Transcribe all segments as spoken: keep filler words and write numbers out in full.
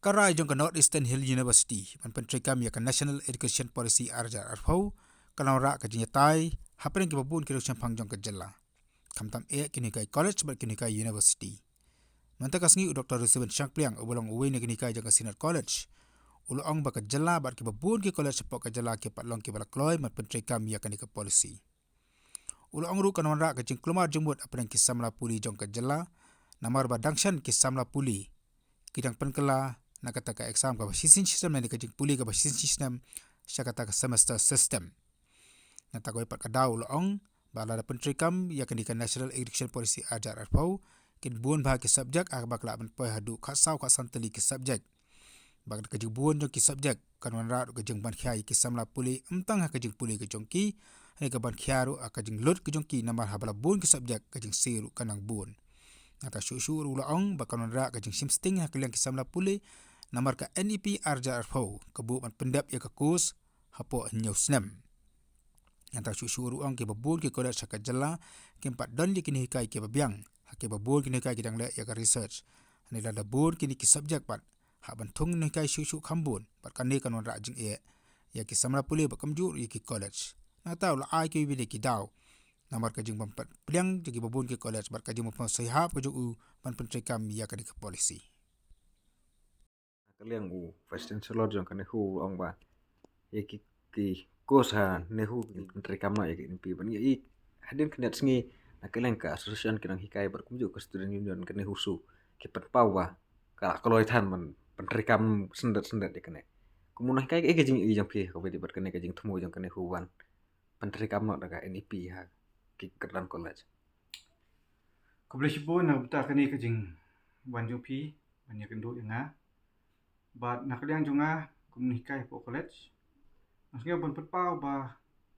Ka rai jong ka North Eastern Hill University ban pyntreikam ïa ka National Education Policy ar hajar arphew ka la wanrah ka jingïatai hapdeng kiba bun ki nongshemphang jong ka jylla, khamtam eh ki nonghikai college bad ki nonghikai university. Mynta ka sngi u Doctor Ruseven Shangpliang uba long uwei na ki nonghikai jong ka Synod College u la ong ba ka jylla bad kiba bun ki college hapoh ka jylla ki pat long kiba la kloi ban pyntreikam ïa kane ka policy. U la ong ruh kan wanrah ka jingkulmar jingmut hapdeng ki samla pule jong ka jylla, namar ba dang shen ki samla pule ki dang pynkylla na kata ka exam kaba shisien shisnem, ne ka jingpule kaba shisien shisnem sha kata ka semester system. Nangta kawei pat ka daw u la ong ba lada pyntreikam ïa kane ka National Education Policy ar hajar arphew, kin bun bha ki subject, ha kaba ka lah ban poi haduh khatsaw khatsan tylli ki subject. Bad ka jingbun jong ki subject kan wanrah ruh ka jingban khia ïa ki samla pule, ym tang ha ka jingpule ka jong ki, hynrei ka ban khia ruh ha ka jinglut ka jong ki, namar haba la bun ki subject ka jingsiew ruh kan nang bun. Nangta shuh shuh ruh u la ong ba kan wanrah ka jingshim sting ha ka liang ki samla pule, namar ka N E P ar hajar arphew ka buh ban pyndep ïa ka course hapoh hynñiew snem. Nangta shuh shuh ruh u ong kiba bun ki college ha ka jylla kim pat don ïa ki nonghikai kiba biang, ha kiba bun ki nonghikai ki dang leh ïa ka research. Hynrei lada bun kine ki subject pat, hap ban thung nonghikai shuh shuh kham bun, bad kane kan wanrah jingeh ïa ki samla pule bad kumjuh ruh ïa ki college. Nangta u la ai kiwei pat ki daw namar ka jingbym pat pliang jong kiba bun ki college bad ka jingbym pat sngewsih hap ka jong u ban pyntreikam ïa kane ka policy. Na ka liang u Vice Chancellor jong ka NEHU u ong ba ïa ki, ki course ha NEHU ki pyntreikam noh ïa ka N E P, ban ïa i hadien khyndiat sngi na ka liang ka association ki nonghikai bad kumjuh ka student union ka NEHUSU ki pynpaw ba ka la kloi than ban pyntreikam syndet syndet ïa kane. Kumno hikai, ïa ka jing, ïa jong phi kaba ïadei bad kane ka jingthmu jong ka NEHU ban pyntreikam noh da ka N E P ha ki kyrdan college. Khublei shibun na ka bynta kane ka jingwan jong phi ban ïakynduh ïa nga. Bad na ka liang jong nga kum u nonghikai hapoh college, nga sngew ban pynpaw ba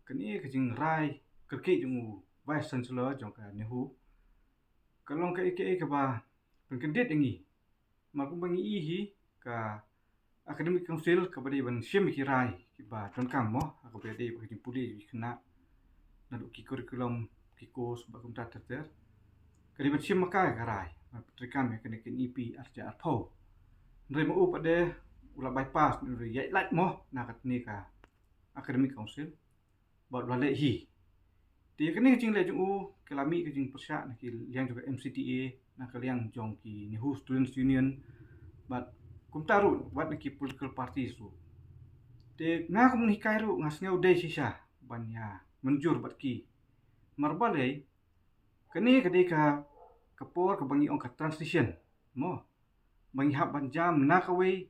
kane ka jingrai kyrkieh jong u Vice Chancellor jong ka NEHU ka long kaei kaei kaba pynkyndit ïa ngi. Namar kumba ngi i hi, ka Academic Council kaba dei ban shim ïa ki rai kiba donkam mo, ha kaba ïadei bad ka jingpule jong ki khynnah naduh ki curriculum, ki course bad kumta ter ter. Ka dei ban shim ma ka ka rai ban pyntreikam ïa kane ka N E P ar hajar arphew. Hynrei ma u pat de u la bypass, u la ïaid lait mo na katne ka Academic Council bad u la leh hi. Te ïa kane ka jingleh jong u ka la mih ka jingpyrshah na ka liang jong ka M C T A, na ka liang jong ki NEHU Students Union, bad kumta ruh wat na ki political parties ruh. Te nga kum u nonghikai ruh nga sngew dei shisha ban ïa mynjur bad ki. Namar balei, kane ka dei ka, ka por kaba ngi ong ka transition mo, ba ngi hap ban jam na kawei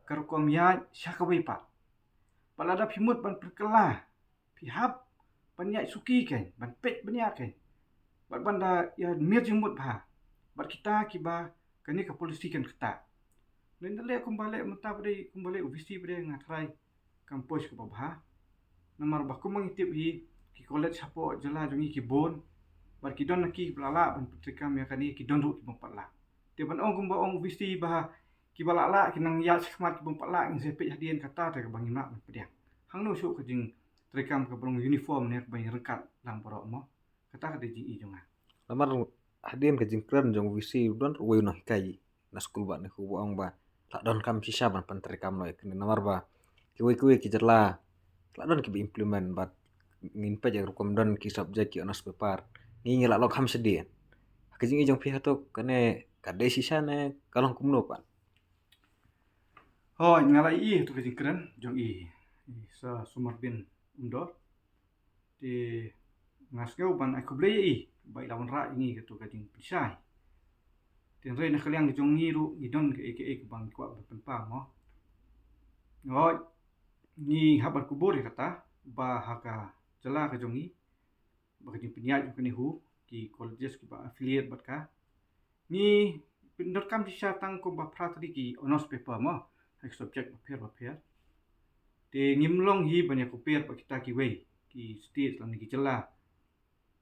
ka rukom ïaid sha kawei pat. Bad lada phi mut ban pyrkhat, phi hap ban ïaid suki kein, ban peit bniah kein, bad ban da ïa mih jingmut bha bad kita kiba kane ka policy kan ktah. Lada leh kumba leh mynta pat de, kumba leh u VC pat de, nga tharai kam poi sha kaba bha. Namar ba kumba ngi tip hi, ki college hapoh jylla jong ngi ki bun, bad ki don na ki ba la lah ban pyntreikam ïa kane, ki don ruh ki bym pat lah. Te ban ong kumba ong u VC ba kiba la lah ki nang ïaid shakhmat, ki bym pat lah ngin sa peit hadien, kata te kaba ngim lah ban pdiang. Hangno shuh ka jingtreikam kaba long uniform ne kaba ngi ryngkat lang baroh mo? Kata ka dei jingi jong nga. Namar hadien ka jingkren jong u VC, u don uwei u nonghikai na skul ba NEHU ba ong ba la donkam shisha ban pyntreikam noh ïa kane, namar ba kiwei kiwei ki jylla la don kiba implement, bad ngin peit ïa ka rukom don ki subject, ki honours paper, ngi ngi la long kham shadien. Ka jingi jong phi hato kane ka dei shisha ne ka long kumno pat? Hooid, nga la ïohi ïa kato ka jingkren jong i, i Sir Sumar bin Umdor. Te nga sngew ban ai khublei ïa i ba i la wanrah ïa ngi kato ka jingpynshai. Te hynrei na ka liang jong ngi ruh ngi don kaei kaei kaba ngi kwah ban pynpaw mo. Hooid, ngi hap ban kubur ïa kata ba ha ka jylla ka jong ngi, ba ka jingpynïaid jong ka NEHU, ki colleges kiba affiliate bad ka, ngi pyndonkam shisha tang kumba phra tylli ki honours paper mo, ha ki subject bapher bapher. Te ngim long hi ban ïa compare bad kita kiwei ki state lane ki jylla,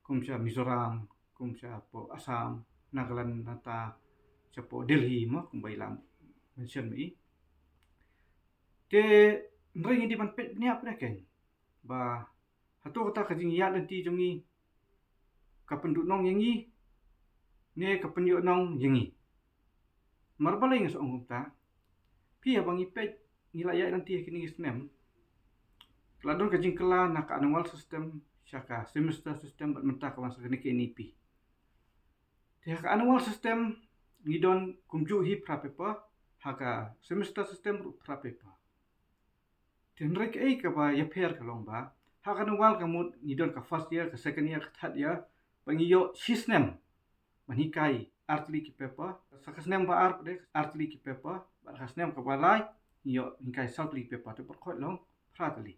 kum sha Mizoram, kum shapoh Assam, Nagaland, nangta shapoh Delhi mo, kumba i la mention ma i. Te hynrei ngi dei ban peit bniah pat de kein ba hato kata ka jingïaid lynti jong ngi ka pynduhnong ïa ngi ne ka pynïohnong ïa ngi. Namar balei nga sa ong kumta? Phi, haba ngi peit, ngi la ïaid lynti ha kine ki snem, la don ka jingkylla na ka annual system sha ka semester system, bad mynta ka wan sa kane ka N E P. Te ha ka annual system ngi don kumjuh hi phra paper, ha ka semester system ruh phra paper. Te hynrei kaei kaba ïapher ka long ba ha ka annual ka mut ngi don ka first year, ka second year, ka third year, ba ngi ïoh shi snem ban hikai ar tylli ki paper. Sa ka snem ba ar pat de ar tylli ki paper, bad ka snem kaba lai ngi ïoh hikai saw tylli ki paper, te baroh khoit long phra tylli.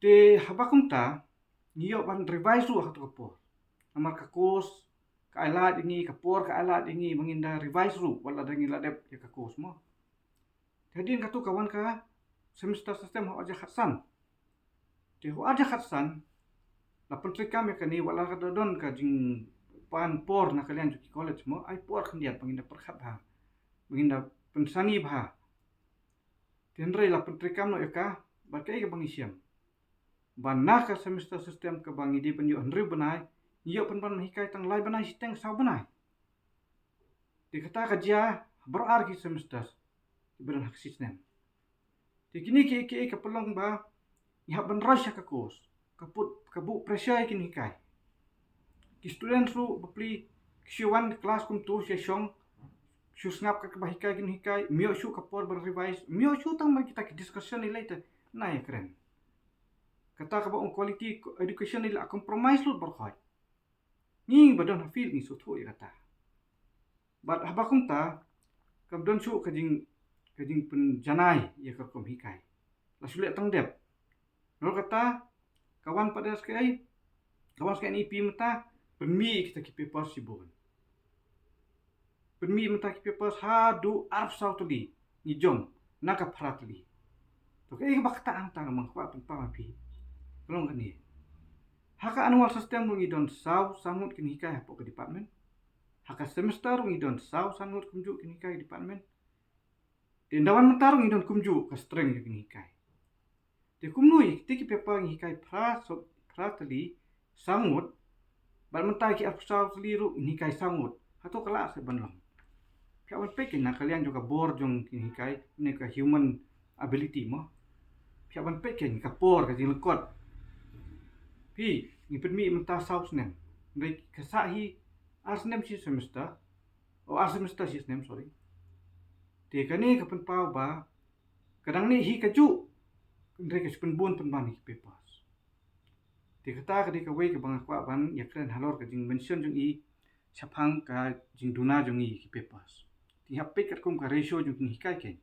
Te haba kumta ngi ïoh ban revise ruh ha kato ka por. Namar ka course ka ai lad ïa ngi, ka por ka ai lad ïa ngi ba ngin da revise ruh wat la da ngi la dep ïa ka course mo. Te hadien kato ka wan ka semester system ha u ar hajar khatsan. Te ha u ar hajar khatsan la pyntreikam ïa kane, wat la ka da don ka jingpan por na ka liang jong ki college mo, ai por khyndiat ba ngin da pyrkhat bha, ba ngin da pynsani bha. Te hynrei la pyntreikam noh ïa ka, bad kaei kaba ngi shem, ba na ka semester system kaba ngi dei ban ïoh hynriew bnai, ngi ïoh pynban hikai tang lai bnai shiteng, saw bnai. Te kata ka jia baroh ar ki semester kiba don ha ka shi snem. Te kine kiei kiei ka pynlong ba ngi hap ban rush ha ka course, ka put, ka buh pressure ïa ki nonghikai. Ki students ruh bapli ki shu wan class kumto, shu shong, shu sngap kat kaba hikai ki nonghikai, ym ïoh shuh ka por ban revise, ym ïoh shuh tang ban kita ki discussion, i lei te na ïakren. Kata kaba ong quality education i la compromise lut baroh khoit. Ngi ba don ha field ngi sngewthuh ïa kata. Bad haba kumta kam don shuh ka jing, ka jingpynjanai ïa ka rukom hikai. La shu leh tang dep. Nalor kata ka wan pat de sa kaei, ka wan sa ka N E P mynta, pynmih kita ki paper shibun. Pynmih mynta ki paper haduh arphew saw tylli, ngi jong na ka phra tylli. To kaei kaba ktah hangta, nga kwah pynpaw ha phi, ka long kane. Ha ka annual system ruh ngi don saw, saw ngut ki nonghikai hapoh ka department. Ha ka semester ruh ngi don saw, saw ngut kumjuh ki nonghikai department. Te ynda wan mynta ruh ngi don kumjuh ka strength jong ki nonghikai. Te kumno ïa kita ki paper ngi hikai phra, so, phra tylli saw ngut, bad mynta ki arphew saw tylli ruh ngi hikai saw ngut? Hato ka lah seh ban long? Phi hap ban peit kein na ka liang jong ka bor jong ki nonghikai, ne ka human ability mo. Phi hap ban peit kein ka por, ka jinglyngkot. Phi, ngi pynmih mynta saw snem, hynrei ka sah hi ar snem shi semester, oh, ar semester shi snem, sorry. Te kane ka pynpaw ba ka dang neh hi kajuh, hynrei ka shu pynbun pynban ïa ki papers. Te kata ka dei kawei kaba nga kwah ban ïakren halor ka jingmention jong i shaphang ka jingduna jong i ïa ki papers. Te hap peit katkum ka ratio jong ki nonghikai kein.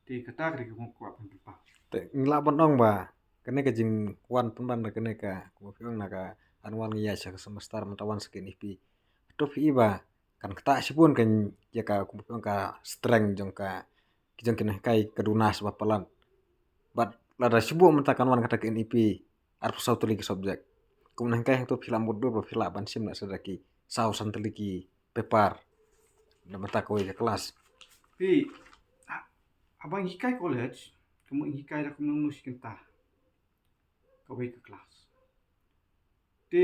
Te kata ka dei kaba nga kwah ban pynpaw. Te ngi lah ban ong ba kane ka jingwan pynban na kane ka, kumba phi ong, na ka annual ngi ïaid sha ka semester, mynta wan sa ka N E P. Hato phi i ba kan ktah shibun ka, ïa ka, kumba phi ong, ka strength jong ka, ki jong ki nonghikai, ka duna sha ba palat. Bad lada shu buh mynta kan wan kata ka N E P arphew saw tylli ki subject. Kum nonghikai hangto phi lah mutdur ba phi lah ban shim na sa da ki saw san tylli ki paper na bynta kawei ka class. Phi, ha, haba ngi hikai college, ka mut ngi hikai da kumno kumno shi kynta kawei ka class. Te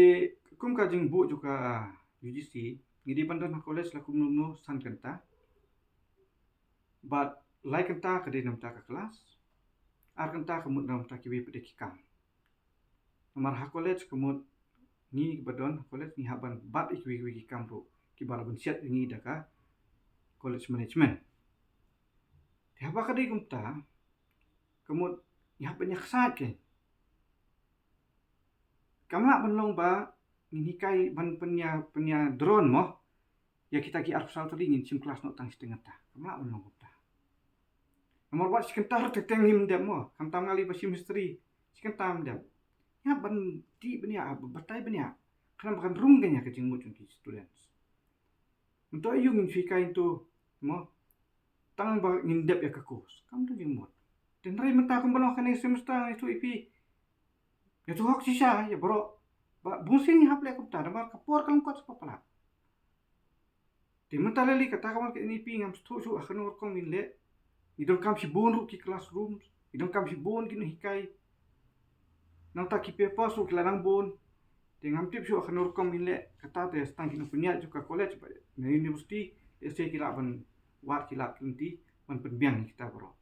kum ka jingbuh jong ka U G C, ngi dei ban don ha college la kumno kumno san kynta. Bad lai kynta ka dei na bynta ka class, ar kynta ka mut na bynta kiwei pat de ki kam. Namar ha college ka mut ngi kiba don ha college ngi hap ban bat ïa kiwei kiwei ki kam ruh kiba la ban shet ïa ngi da ka college management. Te haba ka dei kumta, ka mut ngi hap ban ïa ksaid kein. Kam lah ban long ba ngin hikai ban pynïa, pynïa drone mo ïa kita ki arphew saw tylli, ngin shim class noh tang shiteng kynta. Kam lah ban long kumta. Namar wat shi kynta ruh teng teng ngim dep mo. Khamtam nga lei ba shim history, shi kynta ngim dep. Ïa ban dih bniah, batai bniah, khnang ba kan rung kein ïa ka jingmut jong ki students. Mynta aïu ngin shu hikai hangto mo, tang ba ngin dep ïa ka course? Kam don jingmut. Te hynrei mynta kumba long kane semester, nga ïathuh ïa phi, ïathuh hok shisha ïa baroh ba bun sien ngi hap leh kumta namar ka por ka lyngkot sha ba palat. Te mynta lei lei kata ka wan ka N E P, ngam sngewthuh shuh ha kano rukom ngin leh. Ngi donkam shibun ruh ki classrooms, ngi donkam shibun ki nonghikai. Nangta ki papers ruh ki la dang bun. Te ngam tip shuh ha kano rukom ngin leh. Kata te sa tang ki nongpynïaid jong ka college bad na university, te sa ki lah ban wat ki lad ki lynti ban pynbiang ïa kita baroh.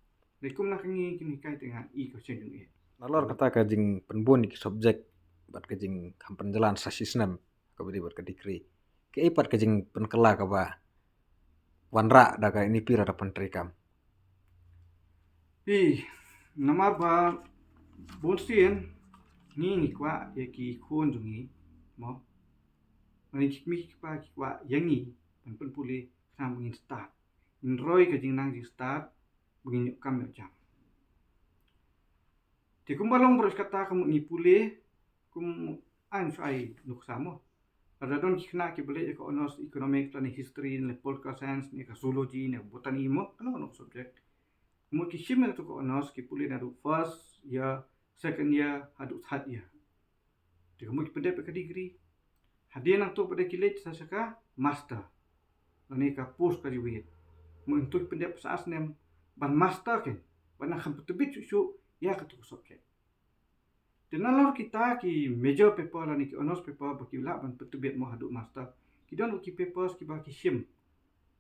Dei kumno ka ngi kin hikai te nga i ka seng jong i. Nalor kata ka jingpynbun ïa ki subject bad ka jingkham pynjlan sa shi snem kaba dei bad ka degree. Kaei pat ka jingpynkylla kaba wanrah da ka NEP lada pyntreikam? Phi, namar ba bun sien ngi ngi kwah ïa ki khun jong ngi, mo. Ngi ki kmie ki kpa ki kwah ïa ngi ban pynpule khnang ba ngin stad. Ngin roi ka jingnang jingstad ba ngin ïoh kam ïoh jam. Te kumba long baroh kata ka mut ngi pule kum aiñ shu ai nuksa mo. Lada don ki khynnah kiba leh ïa ka honours economics lane history ne political science ne ka zoology ne botany mo, kano kano subject. Mut ki shim ïa katu ka honours ki pule naduh first year, second year haduh third year. Te ka mut ki pyndep ïa ka degree. Hadien nangta pat de ki leit sa sha ka master lane ka post graduate. Mut nangta ki pyndep sa ar snem ban master kein, ban nang kham pyntbit shuh shuh ïa katu ka subject. Te nalor kita ki major paper lane ki honours paper ba ki lah ban pyntbit mo haduh master, ki don ruh ki papers kiba ki shim,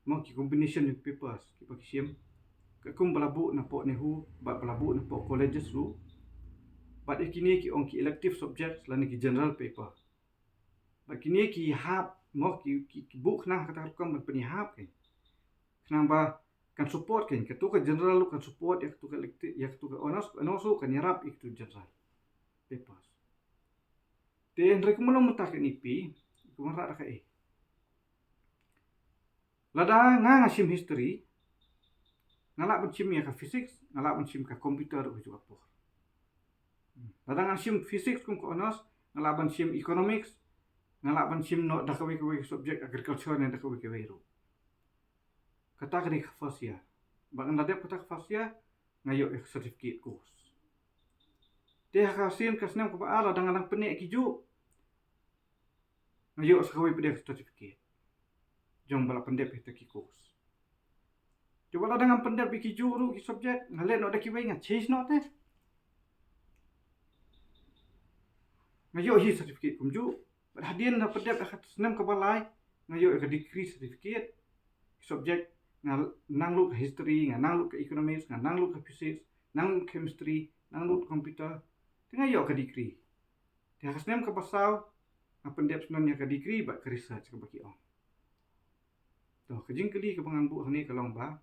mo, ki combination jong ki papers kiba ki shim. Ka kum ba la buh napoh NEHU bad ba la buh napoh colleges ruh. Bad ïa kine ki ong ki elective subjects lane ki general paper. Bad kine ki hap, mo, ki, ki, ki buh khnang ha kata ka rukom ban pynïahap kein, khnang ba kan support kein, katu ka general ruh kan support ïa katu ka elective, ïa katu ka honours, honours ruh kan ïarap ïa katu general papers. Te hynrei kumno mynta ka NEP ka wanrah da kaei? Lada nga nga shim history, nga lah ban shim ïa ka physics, nga lah ban shim ka computer ruh ha kajuh ka por. Lada nga shim physics kum ka honours, nga lah ban shim economics, nga lah ban shim noh da kawei kawei ka subject, agriculture ne da kawei kawei ruh. Kata ka dei ka first year. Bad nga la dep kata ka first year, nga ïoh ïa ka certificate course. Te ha ka sien ka snem kaba ar lada nga dang pyneh kijuh, nga ïoh sa kawei pat de ka certificate jong ba la pyndep ïa kita ki course. Te wat lada ngam pyndep ïa kijuh ruh ki subject, nga leh noh da kiwei, nga change noh te, nga ïoh hi certificate kumjuh. Bad hadien da pyndep ïa ka snem kaba lai, nga ïoh ïa ka degree certificate. Ki subject nga nang lut ka history, nga nang lut ka economics, nga nang lut ka physics, nang lut chemistry, nang lut computer, te nga ïoh ka degree. Te ha ka snem kaba saw nga pyndep sngewbha ïa ka degree bad ka research kaba ki ong. To, ka jingkylli kaba ngan buh hangne ka long ba,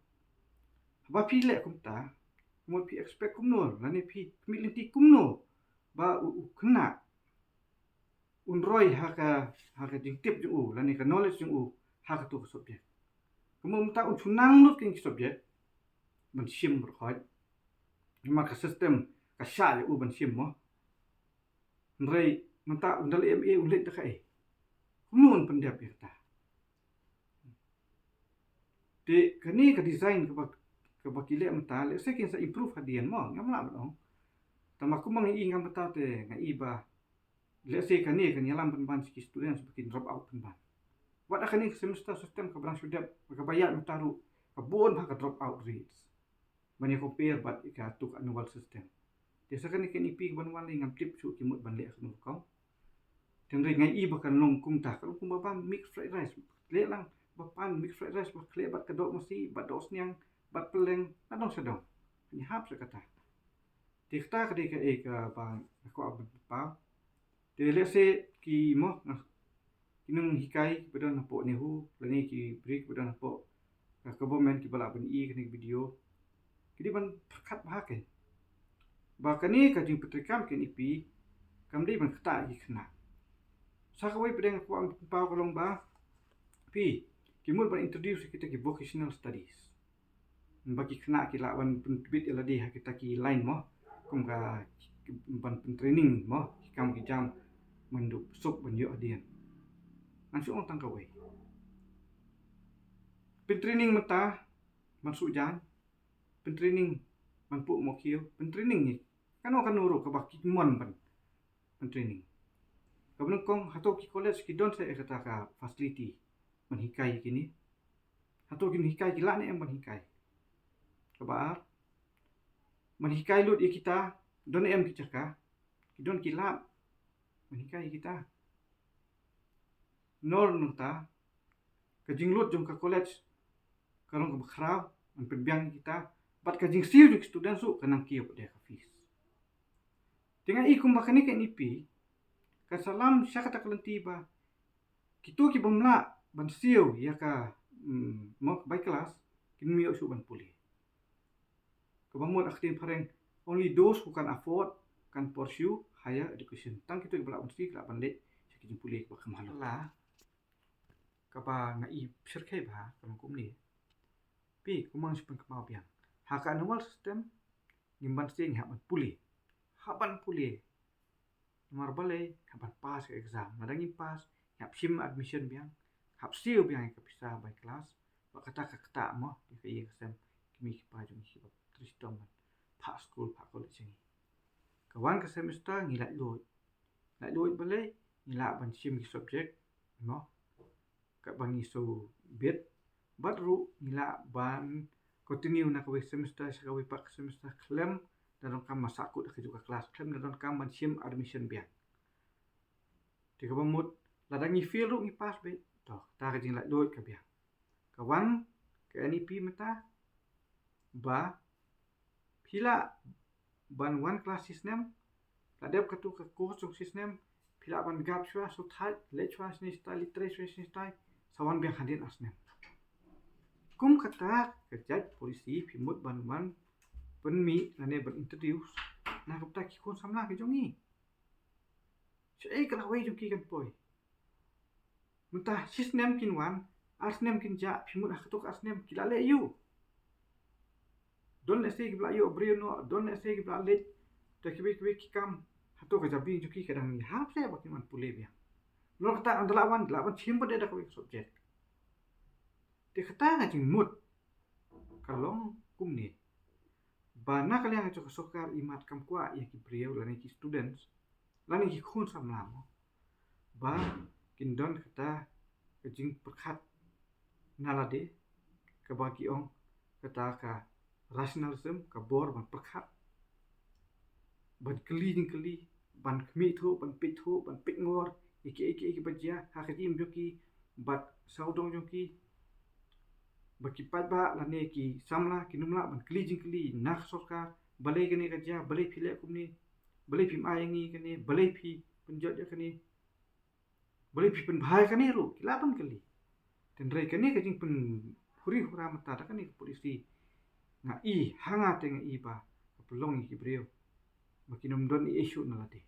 haba phi leh kumta, mut phi expect kumno lane phi khmih lynti kumno ba u, u khynnah un roi ha ka, ha ka jingtip jong u lane ka knowledge jong u ha katu ka subject. Kumno mynta un shu nang lut ïa ki subject ban shim baroh khoit. Namar ka system ka shah ïa u ban shim mo. Hynrei mynta un da leh M A un leit da kaei? Kumno un pyndep ïa kata? Te kane ka design kaba, kaba ki leh mynta, lehse kin sa improve hadien mo, ngam lah ban ong. Tangba kumba nga i nga mynta te nga i ba lehse kane kan ïalam pynban sha ki students ba kin drop out pynban. Wat ha kane ka semester system kaba dang shu dep, kaba ïaid mynta ruh, ka bun bha ka drop out rates ban ïa compare bad ïa katu ka annual system. Te sa kane ka NEP kaban wan lei ngam tip shuh ki mut ban leh kano rukom. Te hynrei nga i ba kan long kumta, kan long kumba pan mix fried rice. Leh lang ba pan mix fried rice ba khleh bad ka doh masi, bad doh sniang, bad pylleng, na dong sha dong. Kan ïahap sha kata. Te kata ka dei kaei kaba nga kwah ban pynpaw. Te lehse ki mo, nga, ki nonghikai kiba don hapoh NEHU lane ki briew kiba don hapoh ka government kiba lah ban i kane ka video, ki dei ban pyrkhat bha kein ba kane ka jingpyntreikam ka NEP kam dei ban ktah ïa ki khynnah. Sa kawei pat de nga kwah ban pynpaw ka long ba, phi, ki mut ban introduce ïa kita ki vocational studies. Ba ki khynnah ki lah ban pyntbit ïa lade ha kita ki line mo, kum ka, ki, ban pyntraining mo, ki kam ki jam, ban duh suk ban ïoh hadien. Ngan shu ong tang kawei. Pyntraining mynta ban suh jaiñ, pyntraining ban puh mokhiew, pyntraining ïa kano kano ruh kaba ki mon ban, ban training. Kaba nyngkong, hato ki college ki don sa ïa kata ka facility ban hikai ïa kine? Hato kin hikai, ki lah ne em ban hikai? Kaba ar, ban hikai lut ïa kita, don ne em ki jaka, ki don ki lab ban hikai ïa kita? Nor nangta, ka jinglut jong ka college ka long kaba khraw ban pynbiang ïa kita, bad ka jingsiew jong ki students ruh ka nang kiew pat de ka fees. Te nga i kumba kane ka N E P kan sa lam sha kata ka lynti ba kito ki bym lah ban siew ïa ka, mm, mo, bai class, kin ym ïoh shuh ban pule. Kaba mut ha ka ktien phareng, only those who can afford can pursue higher education. Tang kito kiba lah ban siew ki lah ban leit sha ki jingpule kiba kham halor. La kaba nga i pyrkhei bha ka long kumne. Phi, kumba nga shu pynkynmaw biang, ha ka annual system ngim ban siew, ngi hap ban pule. Hap ban pule. Namar balei? Hap ban pass ka exam. Lada ngim pass, ngi hap shim admission biang, hap siew biang ïa ka pisa bai class. Bad kata ka ktah mo ïa ka ïing ka sem ki mei ki pa jong ngi kiba trei shitom ban phah skul phah college jong ngi. Ka wan ka semester ngi laitluid. Laitluid balei? Ngi lah ban shim ki subject mo kaba ngi shu bit. Bad ruh ngi lah ban continue na kawei semester sha kawei pat ka semester khlem da donkam ban sahkut ha kajuh ka class, khlem da donkam ban shim admission biang. Te kaba mut, lada ngi fail ruh ngi pass beit, to, kata ka jinglaitluid ka biang. Ka wan ka N E P mynta ba phi lah ban wan class shi snem, la dep katu ka course jong shi snem, phi lah ban gap shuwa, shu thait, leit shuwa shane shatai, leit trei shuwa shane shatai, sa wan biang hadien ar snem. Kum kata ka jait policy phi mut ban wan pynmih lane ban introduce na ka bynta ki khun samla ki jong ngi. Shaei ka lawei jong ki kan poi? Mynta shi snem kin wan, ar snem kin jah, phi mut ha kato ka ar snem ki la leh aïu? Don lehse kiba la ïoh briew noh, don lehse kiba la leit da kiwei kiwei ki kam. Hato ka jabieng jong ki ka dang mih? Hap seh ba kin wan pule biang. Nalor kata ynda la wan, la wan shim pat de da kawei ka subject. Te kata ka jingmut ka long kumne, ba na ka liang jong ka sorkar i mat kam kwah ïa ki briew lane ki students lane ki khun samla mo ba kin don kata ka jingpyrkhat na lade, kaba ki ong kata ka rationalism, ka bor ban pyrkhat, ban kylli jingkylli, ban khmih thuh, ban peit thuh, ban peit ngor ïa kiei kiei kiba jia ha ka jingim jong ki bad sawdong jong ki, ba ki paidbah lane ki samla kin ym lah ban kylli jingkylli na ka sorkar, balei kane ka jia, balei phi leh kumne, balei phim ai ïa ngi kane, balei phi pynjot ïa kane, balei phi pynbha ïa kane ruh, ki lah ban kylli. Hynrei kane ka jingpynhuri hura mynta da kane ka policy, nga i, ha nga te nga i ba ka pynlong ïa ki briew ba kin ym don ei ei shuh na lade.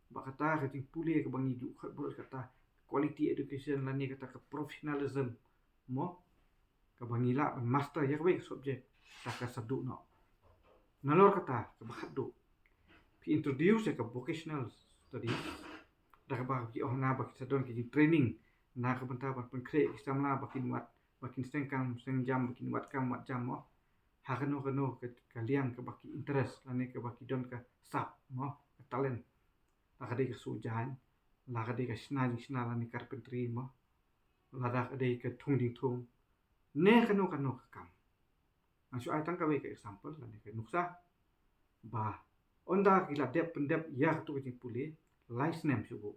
Ba kata ka jingpule kaba ngi ju khot baroh kata quality education lane kata ka professionalism mo, kaba ngi lah ban master ïa kawei ka subject, kata ka sa duh noh. Nalor kata kaba khatduh, phi introduce ïa ka vocational studies, da kaba ki ong na ba ki sa don ki jingtraining na ka bynta ban pynkhreh ki samla ba kin wad, ba kin seng kam seng jam, ba kin wad kam wad jam mo ha kano kano ka, ka liang kaba ki interest lane kaba ki don ka sap mo, ka talent. La ka dei ka suh jaiñ, la ka dei ka shna jingshna lane carpentry mo, lada ka dei ka thung jingthung, ne kano kano ka kam. Nga shu ai tang kawei ka example lane ka nuksa ba ynda ki la dep pyndep ïa katu ka jingpule lai snem shuh,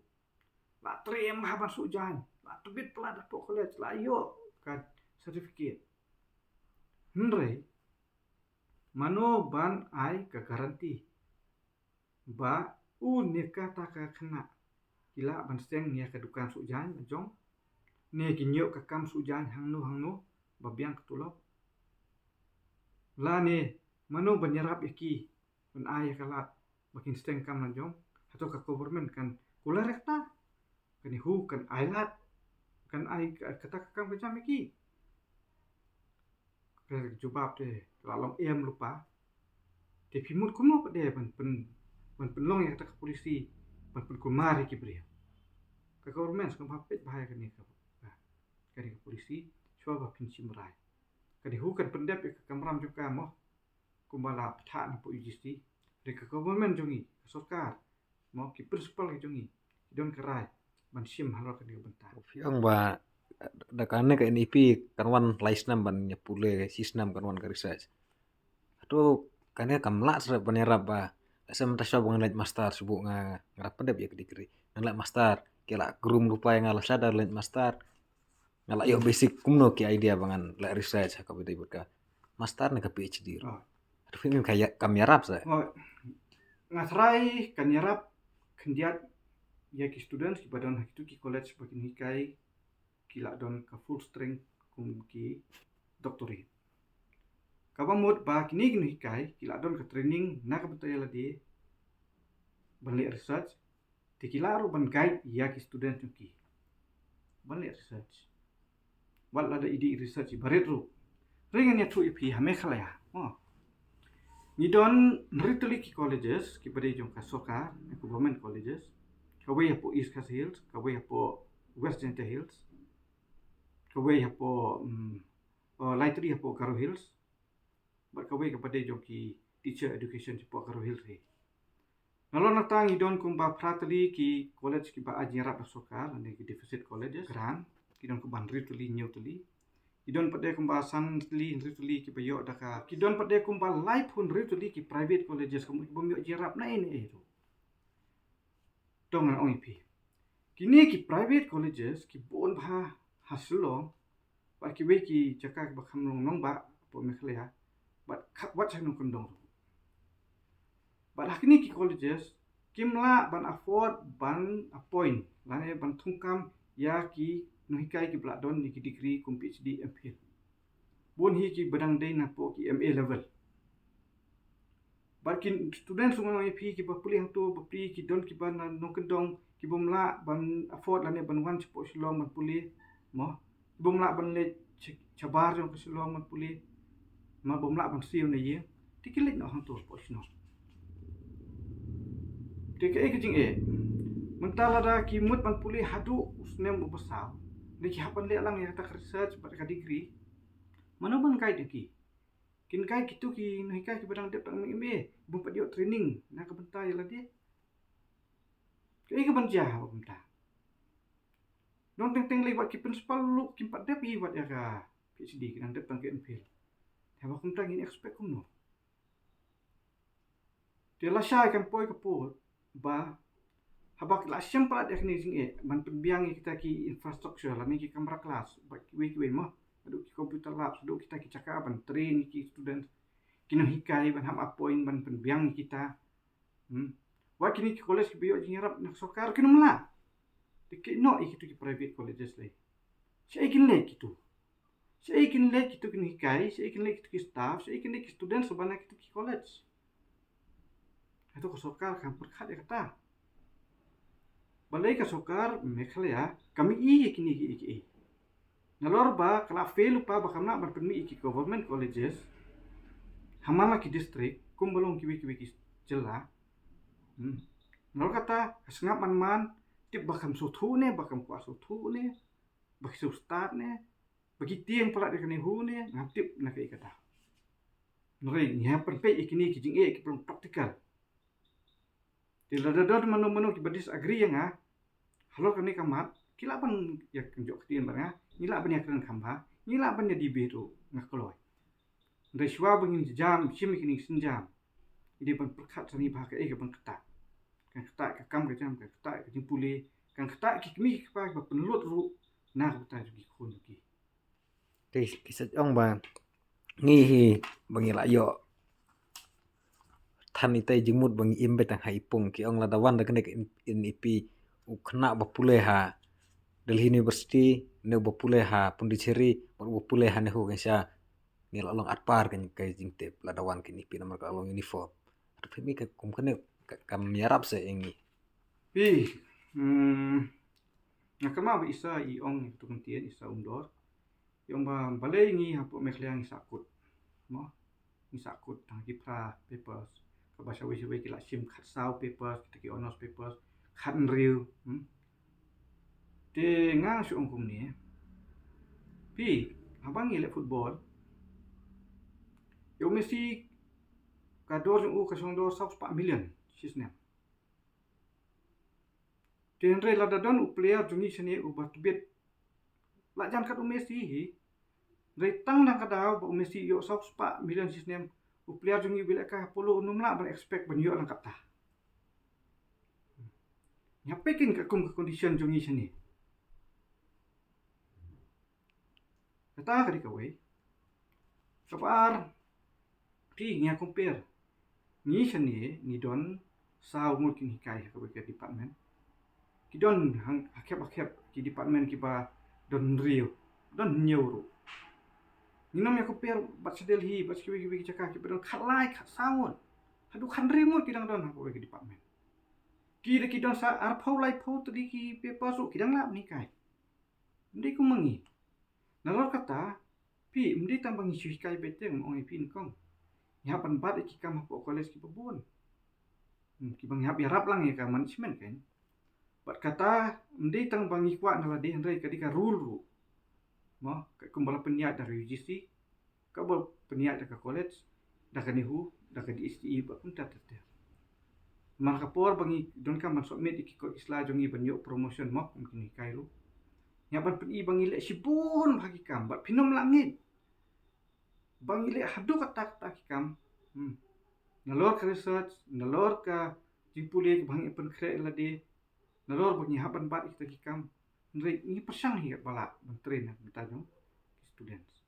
la trei em ha ban suh jaiñ, la tbit palat hapoh college, la ïoh ka certificate. Hynrei mano ban ai ka guarantee ba u ne kata ka khynnah ki lah ban seng ïa ka dukan suh jaiñ la jong, ne kin ïoh ka kam suh jaiñ hangno hangno ba biang ka tulop? Lane mano ban ïarap ïa ki, ban ai ïa ka lad ba kin seng kam la jong? Hato ka government kan kular ïa kata? Kane hu kan ai lad, kan ai ka, kata ka kam ka jam ïa ki? Ka jubab te la long em lypa. Te phi mut kumno pat de ban pyn, ban pynlong ïa kata ka policy ban pynkulmar ïa ki briew? Ka government sngewbha peit bha ïa kane ka, kane ka policy shuwa ba phin shim rai. Kane hu kan pyndep ïa ka kamram jong ka mo, kumba la pynthah na pdeng U G C. Hynrei ka government jong ngi, ka sorkar mo, ki principal ki jong ngi ki don ka rai ban shim halor kane ka bynta. Phi ong ba da kane ka N E P kan wan lai snem ban ïa pule, shi snem kan wan ka research. Hato kane kam lah shuh ban ïarap ba lehse mynta shuwa ba ngan leit master, shu buh nga, nga dap pyndep ïa ka degree, ngan leit master, ki la groom lypa ïa nga lashai da leit master. Nga la ïoh basic kumno ki idea ba ngan leh research ha kaba ïadei bad ka master ne ka PhD ruh. Hato phi mim ka ïa, kam ïarap sa? Nga tharai kan ïarap khyndiat ïa ki students kiba don ha kitu ki college ba kin hikai, ki la don ka full strength kum ki doctorate. Kaba mut ba kine ki nonghikai ki la don ka training na ka bynta ïa lade ban leh research, te ki lah ruh ban guide ïa ki student jong ki ban leh research. Wat lada i dei research iba rit ruh. Hynrei ngan ïathuh ïa phi ha Meghalaya, ngi don hynriew tylli ki colleges kiba dei jong ka sorkar, government colleges. Kawei hapoh East Khasi Hills, kawei hapoh West Jaintia Hills, kawei hapoh, mm, oh, lai tylli hapoh Garo Hills, bad kawei kaba dei jong ki teacher education shapoh Garo Hills hi. Nalor nangta ngi don kumba phra tylli ki college kiba ai jingïarap na sorkar, lane ki deficit colleges, grant, ki don kumba hynriew tylli, hynñiew tylli. Ki don pat de kumba san tylli, hynriew tylli kiba ïoh da ka, ki don pat de kumba laiphew hynriew tylli ki private colleges, kumba kibym ïoh jingïarap na ei na ei ruh. To ngan ong ïa phi, kine ki private colleges ki bun bha ha Shillong, bad kiwei ki jaka kiba kham long nongbah hapoh Meghalaya, bad kha-, wat sha nongkyndong ruh. Bad ha kine ki colleges kim lah ban afford ban appoint lane ban thungkam ïa ki nonghikai kiba la don ïa ki degree kum PhD, MPhil. Bun hi kiba dang dei napoh ki MA level. Bad ki students, ngan ong ïa phi, kiba pule hangto bapli, ki don kiba na nongkyndong, kibym lah ban afford lane ban wan shapoh Shillong ban pule, mo, kibym lah ban leit sha-, shabar jong ka Shillong ban pule, mo, bym lah ban siew na ïing, te ki leit noh hangto hapoh shnong. Te kaei ka jingeh? Mynta lada ki mut ban pule haduh u snem uba saw, ne ki hap ban leh lang ïa kata ka research bad ka degree, mano ban guide ïa ki? Kin kai kito ki nonghikai kiba dang dep tang MA, bym pat ïoh training na ka bynta ïa lade. Kaei kaban jia haba kumta? Don teng teng lei wat ki principal ruh kim pat dep hi wat ïa ka PhD, ki dang dep tang ka MPhil. Haba kumta ngin expect kumno? Te lashai kan poi ka por ba haba ki la shem palat ïa kine ki jingeh ban pynbiang ïa kita ki infrastructure lane ki kamra klas, ba kiwei kiwei mo, haduh ki computer labs, haduh kita ki jaka ban train ïa ki student, ki nonghikai ban hap appoint ban pynbiang ïa kita. Hmm. Wat kine ki college kiba ïoh jingïarap na ka sorkar kin ym lah. Te ki noh ïa kito ki private colleges lei. Shaei kin leit kito? Shaei kin leit kito ki nonghikai? Shaei kin leit kito ki staff? Shaei kin leit ki students ba na kito ki college? Hato ka sorkar kam pyrkhat ïa kata? Balei ka sorkar Meghalaya kam ïohi ïa kine kiei kiei? Nalor ba ka la fail lypa ba kam lah ban pynmih ïa ki government colleges ha man la ki district, kumba long kiwei kiwei ki jylla. Hmm. Nalor kata ka sngap man man, tip ba kam sngewthuh ne ba kam kwah sngewthuh ne, ba ki sngewstad ne, ba ki tieng palat ïa kane hi ne, ngam tip na kaei ka daw. Hynrei ngi hap pynpeit ïa kine ki jingeh kiba long practical. Te lada don mano mano kiba disagree ïa nga halor kane ka mat, ki lah ban ïa kynjoh ktien bad nga, ngi lah ban ïa kren kham bha, ngi lah ban ïa debate ruh, nga kloi. Hynrei shuwa ba ngin jam shim ïa kine ki sienjam, ngi dei ban pyrkhat sani bha kaei kaban ktah. Kan ktah ka kam ka jam, kan ktah ka jingpule, kan ktah ki kmie ki kpa kiba pynlut ruh na ka bynta jong ki khun jong ki. Te ki sa ong ba ngi hi ba ngi la ïoh than itai jingmut ba ngi im beit tang ha i pung. Ki ong lada wan da kane ka NEP, u khynnah ba pule ha Delhi University ne uba pule ha Pondicherry bad uba pule ha NEHU, kan sha ngi la long arpar ka jingtip lada wan ka NEP namar ka long uniform. Hato phi mih ka kum kane, ka, kam ïarap sa ïa ngi? Phi, hmm, nga kynmaw ba i sa i ong, ïa katu ka ktien i sa Umdor i ong ba balei ngi hapoh Meghalaya ngi sahkut, mo? Ngi sahkut tang ki phra papers, kaba shawei shawei ki la shim khatsaw papers, kita ki honours papers, khathynriew, hmm? Te nga shu ong kumne, phi, haba ngi leh football, ïa u Messi ka dor jong u ka shong dor saw spah million shisnem. Te hynrei lada don u player jong ngi shane uba tbit la jan kat u Messi hi, hynrei tang na ka daw ba u Messi ïoh saw spah million shisnem, u player jong ngi uba lehkai ha Apollo un ym lah ban expect ban ïoh lang katta. Ngi hap peit keiñ ka kum ka condition jong ngi shane. Kata ka dei kawei. Kaba ar, phi, ngi ïa compare. Ngi shane ngi don saw ngut ki nonghikai ha kawei ka department. Ki don hang, ha khep ha khep ki department kiba don hynriew, don hynñiew ruh. Ngin ym ïa compare bad sha Delhi, bad sha kiwei kiwei ki jaka kiba don khatlai, khatsaw ngut, haduh khathynriew ngut ki dang don ha kawei ka department. Ki da ki don sa arphew laiphew tylli ki paper ruh ki dang lah ban hikai. Ym dei kum ma ngi. Nalor kata, phi, ym dei tang ba ngi shu hikai beit te, ong ïa phi nyngkong. Ngi hap ban bat ïa ki kam hapoh college kiba bun. Hmm, kiba ngi hap ïarap lang ïa ka management kan. Bad kata, ym dei tang ba ngi kwah na lade, hynrei ka dei ka rule ruh. Mo, ka kumba la pynïaid da ka U G C, kaba pynïaid da ka college, da ka NEHU, da ka D H D E, bad kumta ter ter. Mar ka por ba ngi donkam ban submit ïa ki kot ki sla jong ngi ban ïoh promotion mo, kum ki nonghikai ruh, ngi hap ban pyni ba ngi leh shibun bha ki kam, bad phin ym lah ngeit ba ngi leh haduh katta katta ki kam. Hmm. Nalor ka research, nalor ka jingpule kaba ngi pynkhreh ïa lade, nalor ba ngi hap ban bat ïa kita ki kam. Hynrei ngi pyrshang hi katba lah ban train na ka bynta jong ki students.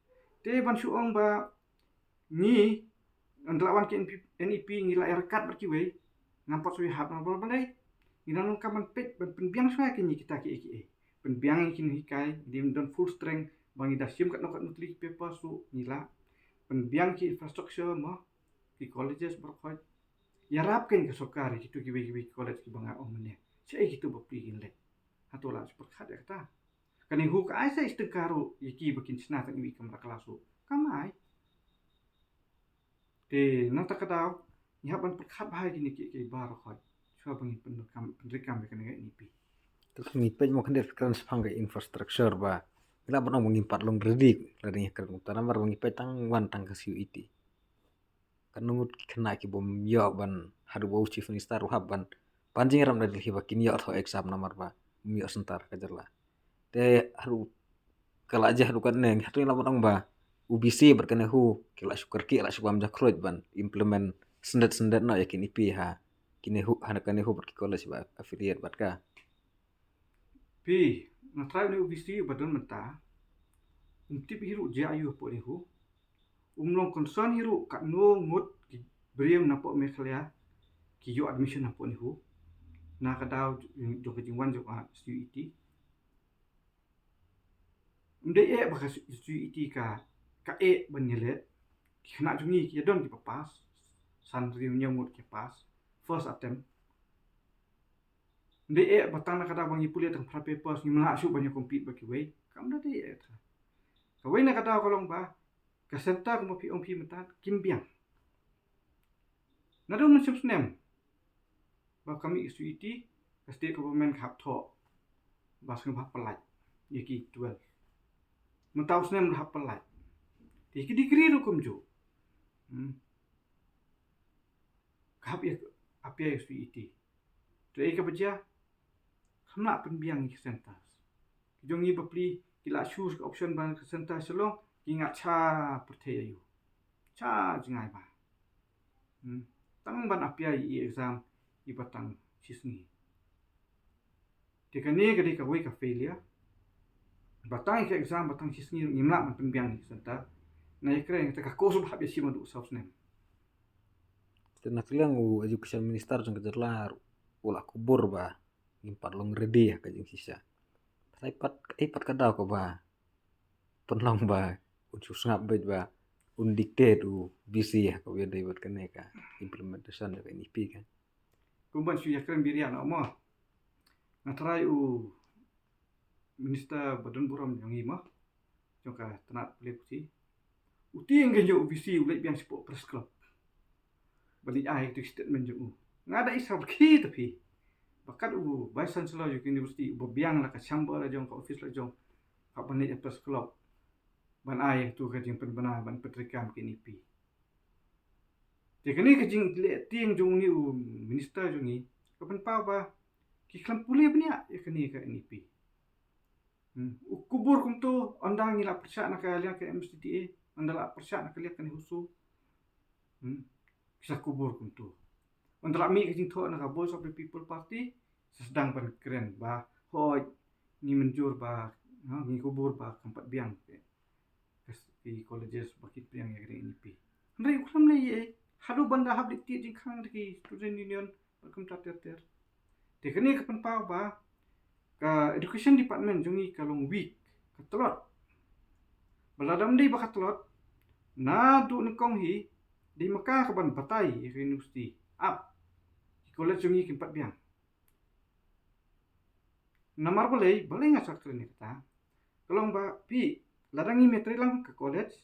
Te ban shu ong ba ngi, ynda la wan ki N P, N E P, ngi la ïa ryngkat bad kiwei, ngam pat shu ïahap namar balei? Ngi dang donkam ban peit, ban pynbiang shuwa ïa kine kita kiei kiei. Pynbiang ïa ki nonghikai, ngim don full strength ba ngi da shim katno katno tylli ki paper ruh, ngi lah. Pynbiang ki infrastructure mo, ki colleges baroh khoit. Ïarap kein ka sorkar ïa kitu kiwei kiwei ki college kiba nga ong mynne. Shaei kitu ba phi kin leh? Hato la shu pyrkhat ïa kata? Ka NEHU ka ai sa shi tyngka ruh ïa ki ba kin shna tang iwei i kamra klas ruh? Kam ai. Te na kata ka daw ngi hap ban pyrkhat bha ïa kine kiei kiei baroh khoit, shuwa ba ngin pyndonkam, pyntrei kam ïa kane ka N E P. Te ngi peit mo, khyndiat ka kren shaphang ka infrastructure ba ngi lah ban ong ba ngim pat long ready lada ngi kren kumta, namar ba ngi peit tang wan tang ka C U E T. Katno ngut ki khynnah ki bym ïoh ban, haduh ba u Chief Minister u hap ban pan jingïarap na Delhi ba kin ïoh thoh exam namar ba ym ïoh centre ka jylla. Te haduh ka la jia haduh katne, hato ngi lah ban ong ba U B C bad ka NEHU ki la shu kyrkieh, la shu bam jakhlud ban implement syndet syndet noh ïa ki N E P ha ki NEHU, ha ka NEHU bad ki college ba affiliate bad ka? Phi, nga tharai une u V C ba don mynta, um tip hi ruh jia aïu hapoh NEHU. Um long concern hi ruh katno ngut ki briew napoh Meghalaya ki ïoh admission hapoh NEHU na ka daw jong ka jingwan jong ka C U E T. Um dei eh ba ka C U E T ka, ka eh ban ïaleh. Ki khynnah jong ngi ki ïa don kiba pass, san hynriew hynñiew ngut ki pass first attempt. Ym dei eh ba tang na ka daw ba ngi pule tang phra papers ngim lah shuh ban ïa compete bad kiwei. Kam da dei eh ta. Kawei na ka daw ka long ba ka centre kumba phi ong phi mynta kim biang. Naduh mynshem snem ba ka mih ka C U E T, ka state government ka hap thoh ba sngewbha pynlait ïa ki twelve. Mynta u snem la hap pynlait. Te ki degree ruh kumjuh. Hmm. Ka hap ïa, hap ïa C U E T. Te ei kaba jia, kam lah pynbiang ïa ki centres. Ki jong ngi bapli ki la choose ka option ban ka centre Shillong, ki ngat sha pyrthei aïu. Sha jngai ba. Hmm. Tang ban ap ïa i exam iba tang shisngi. Te kane ka dei kawei ka failure. Ba tang ïa ka exam ba tang shisngi ngim lah ban pynbiang ïa ki centre. Nga ïakren te ka course ba hap ïa shim haduh saw snem. Te na ka liang u education minister jong ka jylla u la kubur ba ngim pat long ready ha ka jingshisha. Sa ei pat, ei pat ka daw kaba pynlong ba un shu sngap beit ba un dictate u V C ha kaba ïadei bad kane ka implementation jong ka N E P ka. Kumban shu ïakren birian mo. Nga tharai u minister ba don burom jong ngi mo, jong ka tnat pule puthi, u tieng ka jong u V C u leit biang shapoh press club ba leit ai tu statement jong u. Nga da i sa ba ki ta phi ba kat u vice chancellor jong ka university uba biang la ka chamber la jong, ka office la jong, ka ban leit press club ban ai tu ka jingpynbna ban pyntrei kam ka N E P. Te kane ka jingleh tieng jong une u minister jong ngi ka pynpaw ba ki khlem pule bniah ïa kane ka N E P. Hmm. U kubur kumto, ynda ngi la pyrshah na ka liang ka M S D D A, ynda la pyrshah na ka liang ka NEHUSU. Hmm. Ki sa kubur kumto. Ynda la mih ka jingthoh na ka Voice of the People Party, sa sdang ban kren ba hooid ngi mynjur ba, ha, ngi kubur ba kam pat biang. ki colleges ba ki pdiang ïa ka N E P. Hynrei u khlem leh ei ei haduh ban da hap leit tied jingkhang da ki student union bad kumta ter ter. Te kane ka pynpaw ba ka education department jong ngi ka long weak, ka tlot. Ba lada ym dei ba ka tlot, naduh nyngkong hi dei ma ka ka ban batai ïa ka university. Ap ki college jong ngi kim pat biang. Namar balei, balei nga sa kren ïa kata? Ka long ba phi, lada ngim ïatrei lang ka college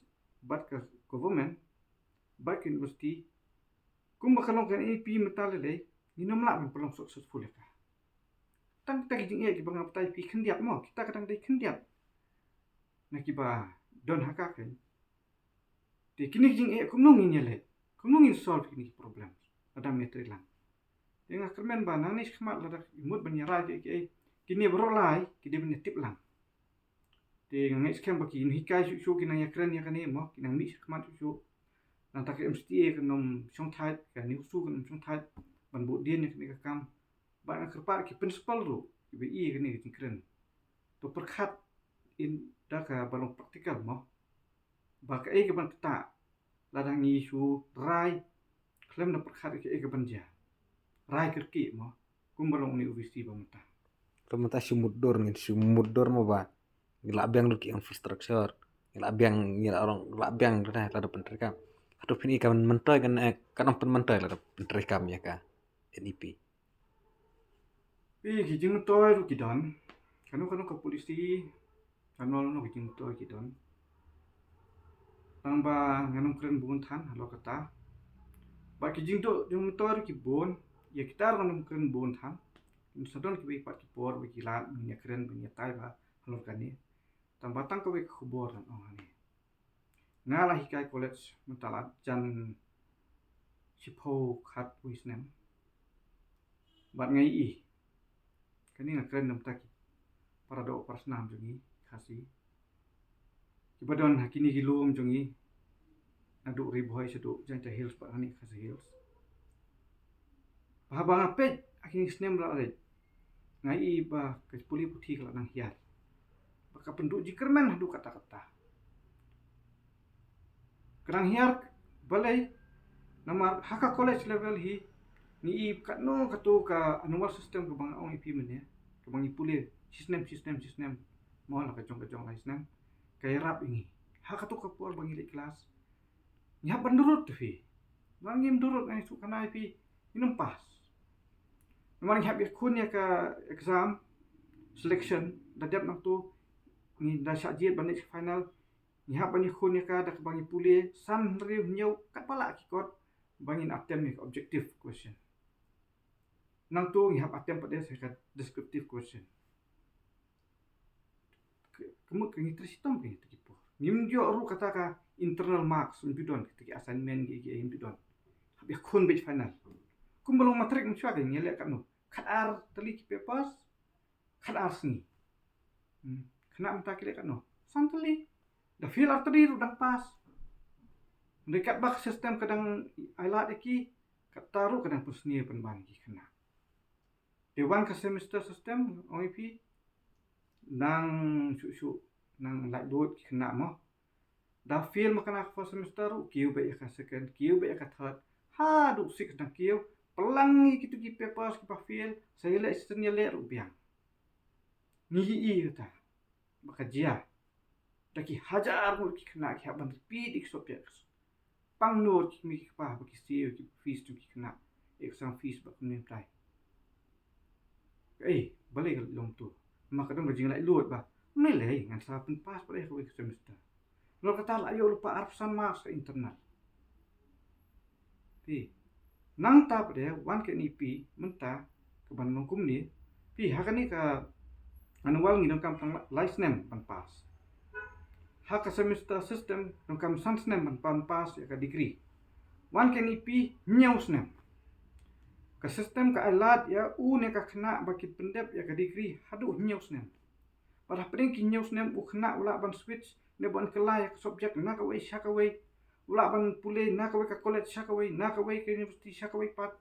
bad ka government bad ka university, kumba ka long ka N E P mynta lei lei, ngin ym lah ban pynlong successful ïa ka. Tang kita ki jingeh kiba nga batai phi khyndiat mo, kita ka dang dei khyndiat na kiba don ha ka khein. Te kine ki jingeh kumno ngin ïaleh, kumno ngin solve kine ki problem lada ym ïatrei lang. Te nga kyrmen ba nangne shakhmat lada ki mut ban ïarai kiei kiei, kine baroh lai ki dei ban ïatip lang. Te nga ngeit skhem ba ki nonghikai shuh shuh ki nang ïakren ïa kane mo, ki nang mih shakhmat shuh shuh. Nangta ka M C T A kan ym shongthait, ka NEWSU kan ym shongthait ban buh dien ïa kane ka kam. Bad nga kyrpad ki principal ruh kiba ïohi ïa kane ka jingkren, to pyrkhat in da kaba long practical mo, ba kaei kaban ktah lada ngi shu rai khlem da pyrkhat ïa kaei kaban jia. Rai kyrkieh mo, kumba long une u V C ba mynta. Te mynta shu mutdur, ngin shu mutdur mo ba ngi lah biang lut ki infrastructure, ngi lah biang, ngi lah rong, lah biang lada, lada pyntreikam. Hato phin i ka myntoi kan, eh, kan ym pynmyntoi lada pyntreikam ïa ka N E P? Phi, ki jingmyntoi ruh ki don. Kano kano ka policy, kano kano ki jingmyntoi ki don. Tang ba ngan ym kren bun than halor kata. Bad ki jingduk jingmyntoi ruh ki bun, ïa kita ruh ngan ym kren bun than. Sa don kiwei pat ki por ba ki lad ngin ïakren, ngin ïatai bha halor kane. Tang ba tang kawei ka khubor ngan ong hangne. Nga la hikai college mynta la jan shiphew khatwei snem. Bad nga ïohi, kane nga kren na bynta ki para doh para snam jong ngi Khasi kiba don ha kine ki lum jong ngi, naduh Ri Bhoi shaduh Jaintia Hills bad hangne Khasi Hills, ba haba nga peit ha kine ki snem ba la leit, nga ïohi ba ka pule puthi ka la nang hiar, ba ka pynduh jingkyrmen haduh katta katta. Ka nang hiar balei? Namar ha ka college level hi ngi i katno kato ka annual system kaba nga ong ïa phi mynne, kaba ngi pule shisnem shisnem shisnem, mo, la ka jong ka jong lai snem, ka ïarap ïa ngi. Ha kato ka por ba ngi leit klas, ngi hap ban durut te phi. Namar ngim durut, nga shu kane ïa phi, ngin ym pass. Namar ngi hap ïakhun ïa ka exam selection, da dep nangto, ngi da shah jied ban leit sha final, ngi hap ban ïakhun ïa ka da kaba ngi pule san, hynriew, hynñiew, katba lah ki kot, ba ngin attempt ïa ka objective question. Nangto ngi hap attempt pat ïa ka descriptive question. Ka, ka mut ka ngi trei shitom ka ngi te ki por. Ngim ïoh ruh kata ka internal marks, ym ju don, kita ki assignment ki, ki ym ju don. Hap ïakhun beit final. Kumba long matric mynshuwa ka ngi leh katno? Khatar tylli ki papers, khatar sngi. Hmm. Khynnah mynta ki leh katno? San tylli. Da fail ar tylli ruh dang pass. Hynrei katba ka system ka dang ailad ïa ki, kata ruh ka dang pynsniew pynban ïa ki khynnah. Te wan ka semester system, ong ïa phi, nang shuh shuh, nang laitluid ki khynnah mo. Da fail ma kane ka first semester ruh, kiew beit ïa ka second, kiew beit ïa ka third, haduh six dang kiew, pynlang ïa kito ki papers kiba fail, sa ïaleh shisien ïaleh ruh biang. Ngi ïohi kata ba ka jia. Da ki hajar ngut ki khynnah ki hap ban repeat ïa ki subject. Pang nud ki kmie ki kpa ba ki siew ki fees jong ki khynnah, exam fees bad kumne kumtai. Ei, balei ka long to? Ma ka don ka jinglaitluid ba, ym lei lei, ngan sa pynpass pat ïa kawei ka semester. Nalor kata la ïoh lypa arphew san marks ka internal. Phi, nangta pat de wan ka N E P mynta kaban long kumne. Phi, ha kane ka annual ngi donkam tang lai snem ban pass. Ha ka semester system donkam san snem ban, ban pass ïa ka degree. Wan ka N E P hynñiew snem. Ka system ka ailad ïa une ka khynnah ba kin pyndep ïa ka degree haduh hynñiew snem. Bad hapdeng ki hynñiew snem u khynnah u lah ban switch ne ban kylla ïa ka subject na kawei sha kawei. U lah ban pule na kawei ka college sha kawei, na kawei ka university sha kawei pat.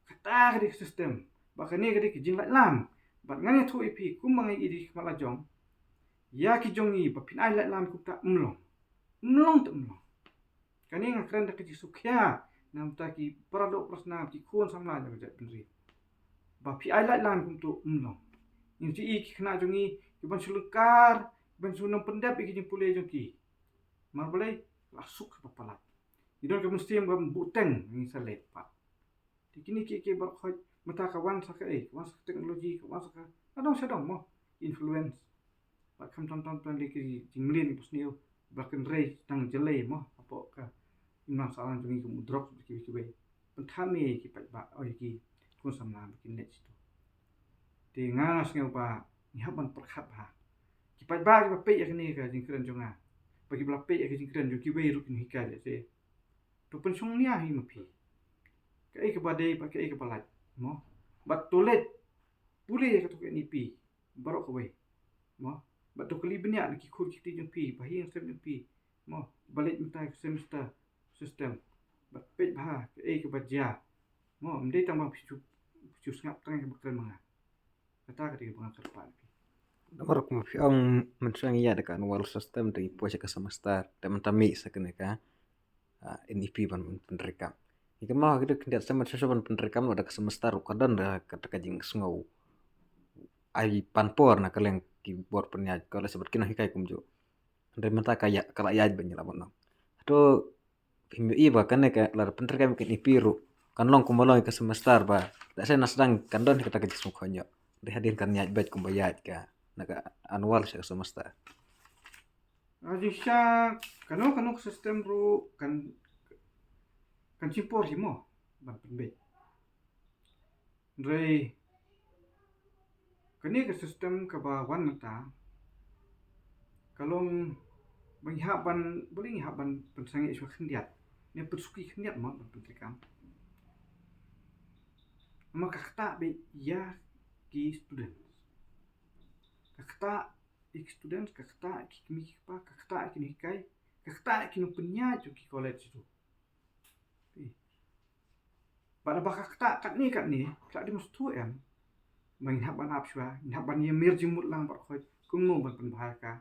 Kata ka dei ka system. Bad kane ka dei ka jinglaitlan. Bad ngan ïathuh ïa phi, kumba nga ïohi da ki khmat la jong, ïa ki jong ngi ba phin ai laitlan kumta ym long. Mlong te mlong. Kane nga kren da ka jingsngewkhia na bynta ki para doh para snam, ki khun samla jong ka jaitbynriew. Ba phi ai lait lang kumto mlong. Ngi ju i ki khynnah jong ngi ki ban shu lyngkar, ki ban shu nang pyndep ïa ki jingpule jong ki. Namar balei? La suk ha palat. Ngi don ka mynsiem ba buteng ngi sa leh pat. Te kine ki, ki baroh khoit mynta ka wan sa ka, eh, ka wan sa ka technology, ka wan sa ka, na dong sha dong mo, influence. Bad khamtam tam tam lei ki jingmlien ki basniew, ba kynrei tang jyllei mo, hapoh ka imlang sahlang jong ngi kum u drugs bad kiwei kiwei. Pynthame ki paidbah, oh, ki khun samla ba kin leit shitu. Te nga sngew ba ngi hap ban pyrkhat bha. Ki paidbah kiba peit ïa kane ka jingkren jong nga, ba kiba la peit ïa ka jingkren jong kiwei ruh kin hikai ïa te. To pynshong nia hi ma phi. Kaei kaba dei bad kaei kaba lait mo. Bad to leit pule ïa kato ka N E P baroh kawei mo. Bad to kylli bniah na ki khun ki kti jong phi, ba hi ïa ka sem jong phi mo. Ba leit mynta ka semester system. Bad peit bha kaei kaba jia mo. Ym dei tang ba phi ju, phi ju sngap tang ïa kaba kren ma nga. Kata ka dei kaba nga kyrpad. Namar kumba phi ong, mynshuwa ngi ïa da ka annual system te ngi poi sha ka semester, te mynta mih sa kane ka, ah, N E P ban, ban pyntreikam. Ngi kynmaw ha kito ki khyndiat snem mynshuwa ban pyntreikam noh da ka semester ruh ka don da kata ka jingsngew ai pan por na ka liang ki bor pynïaid college bad ki nonghikai kumjuh. Hynrei mynta ka ïa, ka la ïaid ban ïa la ban long. Hato phim ïohi ba kane ka lada pyntreikam ka N E P ruh kan long kumba long ka semester ba, lehse na sdang kan don hi kata ka jingsngewkhia. Dei hadien kan ïaid beit kumba ïaid ka na ka annual sha ka semester. Nga jingshisha kano kano ka system ruh kan, kan shim por hi mo ban pynbeit. Hynrei kane ka system kaba wan mynta ka long ba ngi hap ban, balei ngi hap ban pynsangeh shuwa khyndiat ne pynsuki khyndiat mo ban pyntreikam. Namar ka ktah beit ïa ki students. Ka ktah ïa ki students, ka ktah ïa ki kmie ki kpa, ka ktah ïa ki nonghikai, ka ktah ïa ki nongpynïaid jong ki college ruh. Bad haba ka ktah katne katne, ka la dei must to em. Ba ngin hap ban ap shuwa, ngin hap ban ïamir jingmut lang bad khoit kumno ban pynbha ïa ka.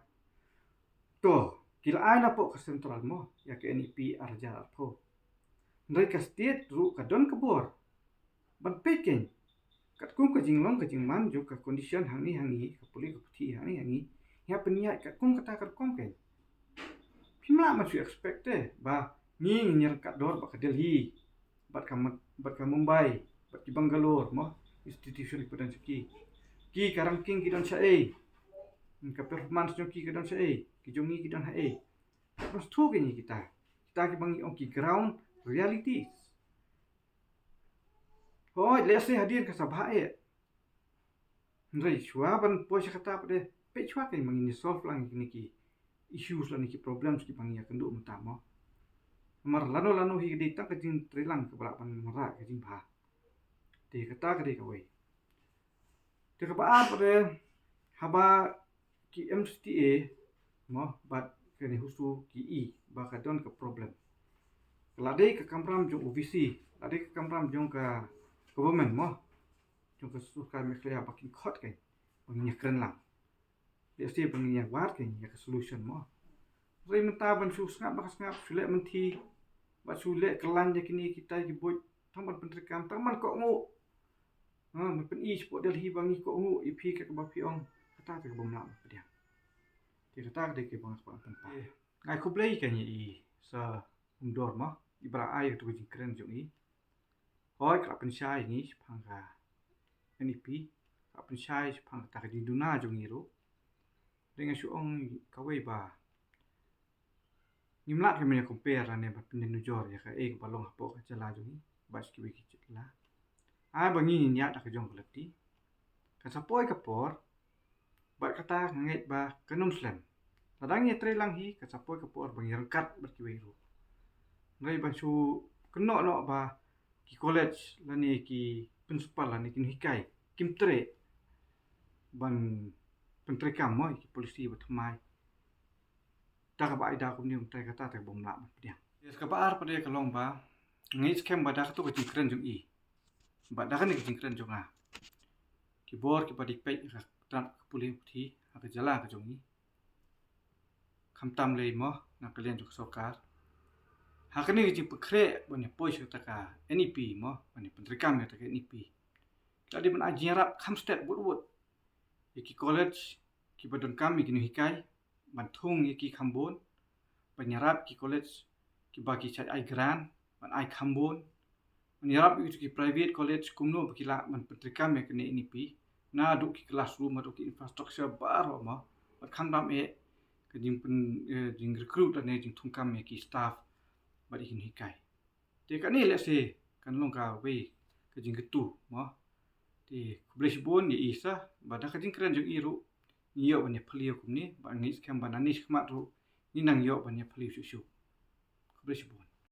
To, ki la ai napoh ka central mo ïa ka N E P ar hajar arphew. Hynrei ka state ruh ka don ka bor ban peit kein katkum ka jinglong ka jingman jong ka condition hangne hangne, ka pule ka puthi hangne hangne, ïa pynïaid katkum kata ka rukom kein. Phim lah ban shu expect te ba ngi ngin ïaryngkat dor bad ka Delhi, bad ka, bad ka Mumbai, bad ki Bangalore mo, institution ki ba don sha ki. Ki ka ranking ki don shaei, ka performance jong ki ka don shaei, ki jong ngi ki don haei. Must to kein kita, kita kiba ngi ong ki ground realities. Hooid, lehse hadien ka sa bha eh. Hynrei shuwa ban poi sha kata pat de, peit shuwa kein ba ngin ïa solve lang kine ki issues lane ki problems kiba ngi ïakynduh mynta mo. Namar lano lano hi ka dei tang ka jingtreilang kaba lah ban wanrah ka jingbha. Te kata ka dei kawei. Te kaba ar pat de, haba ki M C T A mo bad ka NEHUSU ki i ba ka don ka problem, ka la dei ka kamram jong O V C, la dei ka kamram jong ka government mo, jong ka sorkar Meghalaya ba kin khot kein ba ngin ïakren lang. Lehse ba ngin ïa wad kein ïa ka solution mo. Hynrei mynta ban shu sngap ba ka sngap, shu leh mynthi bad shu leh kyllain ïa kine kita ki buit tang ban pyntreikam, tang ban kohnguh. Ha, ban pyni shapoh Delhi ba ngi kohnguh ïa phi, kaba phi ong, kata te kaba ym lah ban pdiang. Te kata ka dei kaba nga kwah ban pynpaw. Nga ai khublei kein ïa i Sir Umdor mo, i ba la ai ïa kato ka jingkren jong i. Hooid, ka la pynshai ïa ngi shaphang ka N E P, ka la pynshai shaphang kata ka jingduna jong ngi ruh. Te nga shu ong kawei ba ngim lah kein ban ïa compare lane ban pynïanujor ïa kaei kaba long hapoh ka jylla jong ngi bad sha kiwei ki jylla. Ai ba ngi ngin ïaid da ka jong ka lynti. Kan sa poi ka por, bad kata nga ngeit ba kan ym slem. Lada ngi ïatreilang hi, kan sa poi ka por ba ngi ryngkat bad kiwei ruh. Hynrei ban shu kynnoh noh ba ki college lane ki principal lane ki nonghikai kim treh ban pyntreikam mo ïa ki policy ba thymmai. Da kaba ai da kumne, mynta kata te kaba ym lah ban pdiang. Yes, kaba ar pat de ka long ba nga ngeit skhem ba da kato ka jingkren jong i bad da kane ka jingkren jong nga, ki bor kiba dei peit ïa ka tnat ka pule puthi ha ka jylla ka jong ngi, ka khamtam lei mo na ka liang jong ka sorkar. Ha kane ka jingpynkhreh ban ïa poi sha kata ka NEP mo, ban ïa pyntreikam ïa kata ka NEP, ki la dei ban ai jingïarap kham stet bud bud ïa ki college kiba donkam ïa ki nonghikai, ban thung ïa ki kham bun, ban ïarap ki college kiba ki shait ai grant ban ai kham bun, ban ïarap ïa ki private college kumno ba ki lah ban pyntreikam ïa kane NEP, naduh ki classroom, naduh ki infrastructure baroh mo, bad khamtam eh ka jingpyn, eh, jingrecruit lane jingthungkam ïa ki staff bad ïa ki nonghikai. Te kane lehse kan long kawei ka jingkyntu mo. Te khublei shibun ïa i sa, bad da ka jingkren jong i ruh ngi ïoh ban ïa phylliew kumne, bad ngi skhem ba nangne shakhmat ruh ngin nang ïoh ban ïa phylliew shuh shuh. Khublei shibun.